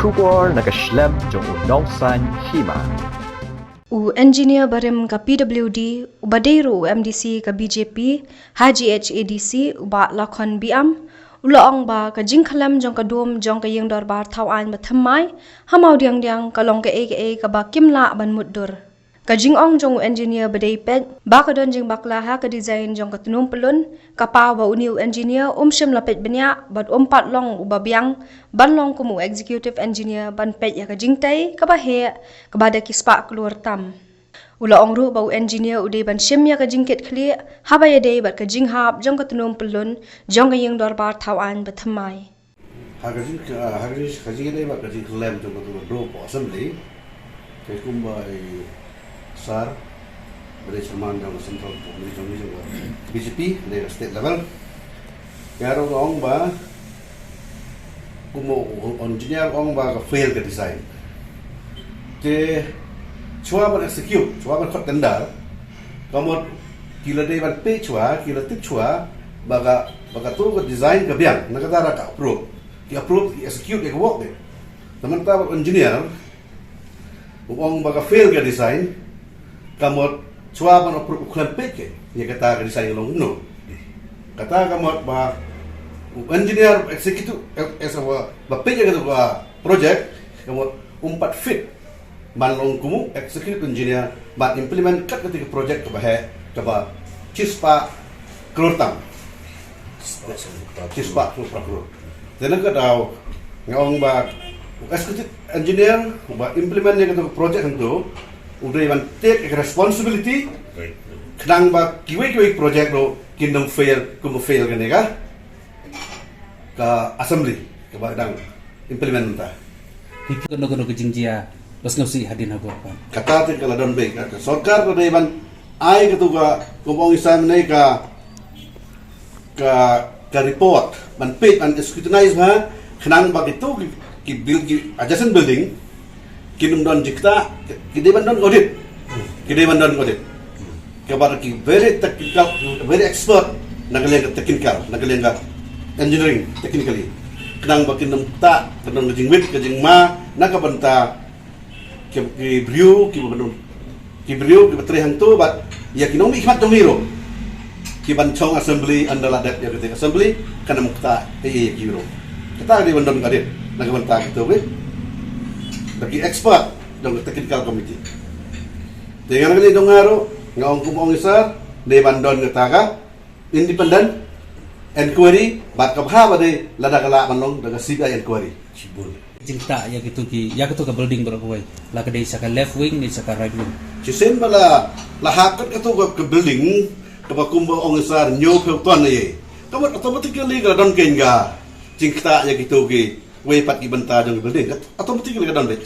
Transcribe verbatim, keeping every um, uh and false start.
Khubor na ka shlem jong u Nongsaiñ Hima. U engineer barim ka P W D, uba dei ruh u M D C ka B J P, ha G H A D C, u Bah Lakhon Biam, u la ong ba ka jingkhlem jong ka dum jong ka ïing dorbar thaw aiñ ba thymmai ha Mawdiangdiang ka long kaei kaei kaba kim lah ban mutdur. Ka jingong jong u engineer ba dei peit ba ka don jingbakla ha ka design jong ka tnum pyllun, ka paw ba une u engineer um shym la peit bniah bad um pat long uba biang ban long kum u executive engineer ban peit ïa ka jingtei kaba heh kaba da ki spah klur tam. U la ong ruh ba u engineer u dei ban shim ïa ka jingkit khlieh haba ïadei bad ka jinghap jong ka tnum pyllun jong ka ïing dorbar thaw aiñ ba thymmai. Ha ka jing, ha ka jing, ka jingïadei bad ka jingkhlem jong ka tu ka dum poh assembly. Te kumba i sir, ba dei chairman jong ka central committee jong, jong ka B J P, dei ka state level. Ka ruh ka ong ba, kumba u engineer ong ba ka fail ka design. Te, shuwa ban execute, shuwa ban khot tender, ka mut ki la dei ban peit shuwa, ki la tip shuwa, ba ka, ba ka tu ka design ka biang, na kata ruh ka approve. Ki approve, ki execute ïa ka work de. Te mynta ba engineer, u ong ba ka fail ka design, ka mut shuwa ban approve u khlem peit ke, ïa kata ka design ka long kumno. Kata ka mut ba, u engineer execute, eh, eh, ba, ba peit ïa kata ka project, ka mut um pat fit ban long kum u executive engineer ban implement kat kata ka project kaba heh kaba shispah klur tam. Shispah klur, klur. Te na ka daw nga ong ba u executive engineer uba implement ïa kata ka project hangto u dei ban take ka responsibility khnang ba kiwei kiwei project ruh kin ym fail kum ba fail kane ka ka assembly kaba dang implement mynta. Ki kano kano ka jingjia ba sngewsih hadien ha ka por. Kata te ka la don beit, ka sorkar ka dei ban ai katu ka, kumba ong i sir mynne, ka, ka, ka report ban peit, ban scrutinize ha, khnang ba kitu ki, ki build, ki adjacent building kin ym don jingktah, ki dei ban don audit. Ki dei ban don audit. Kaba ki very technical, very expert na ka liang ka technical, na ka liang ka engineering technically. Khnang ba kin ym ktah, ka don ka jingwit, ka jingma na ka bynta ki, ki briew, ki ba don, ki briew, ki ba trei hangto bad ïa ki nongmihkhmat jong ngi ruh. Ki ban shong assembly, ynda la dep ïa kata ka assembly, kan ym ktah ei ei ïa ki ruh. Kata ka dei ban don ka audit na ka bynta kito ki, ba ki expert jong ka technical committee. Te nga na kane dong nga ruh, nga ong kum ong i sir, dei ban don kata ka independent inquiry, bad kaba ha ba dei lada ka lah ban long da ka C B I inquiry. Shibun. Jingktah ïa kitu ki, ïa kitu ka building baroh kawei. La ka dei sha ka left wing ne sha ka right wing. Shisien ba la, la hap kat katu ka, ka building, kaba kumba ong i sir hynñiewphew ton ne. Ka mut automatically ka la don kein ka jingktah ïa kitu kiwei pat ki bynta jong ka building. Automatically ka don beit.